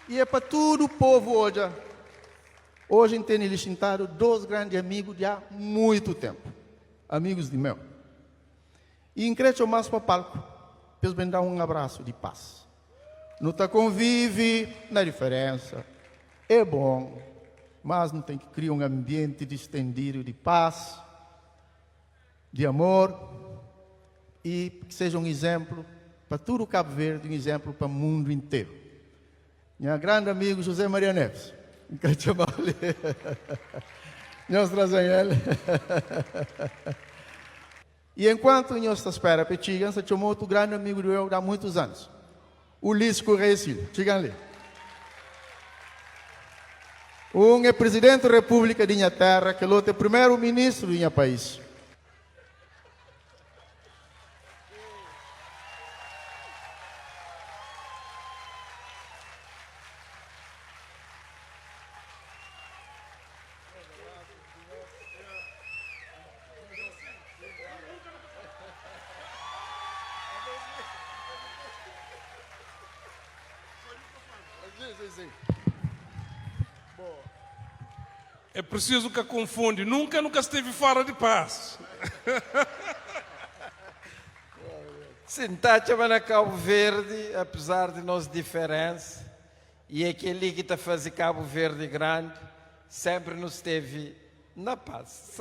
E é pa tudu povu odja. Oji N tene li xintadu dos grandi amigu di há muitu tenpu, amigus di meu. I N kre txoma-s pa palku pa es ben da un abrasu di pas. Nu ta konvive na diferensa, é bon, mas nu ten ki kria un anbienti distendidu di pas, di amor i ki seja un izénplu pa tudu Kabu Verdi, un izénplu pa mundu interu. Nha grandi amigu José Maria Neves, N ka txoma-u li, nhos traze-m el. I enkuantu nhos ta spera pa e txiga, N sta txoma otu grandi amigu di meu di há muitus anus, Ulisses Correia Silva. Txiga-m li. Un é Presidenti di Repúblika di nha terra, kel otu é Primeru Ministru di nha país. É preciso ka confundi, nunca nu ka steve fora de paz. Sim, N ta atxa ma na Cabo Verde, apesar di nos diferença, e é kel-li ki ta faze Cabo Verde grandi, sempre nu steve na paz.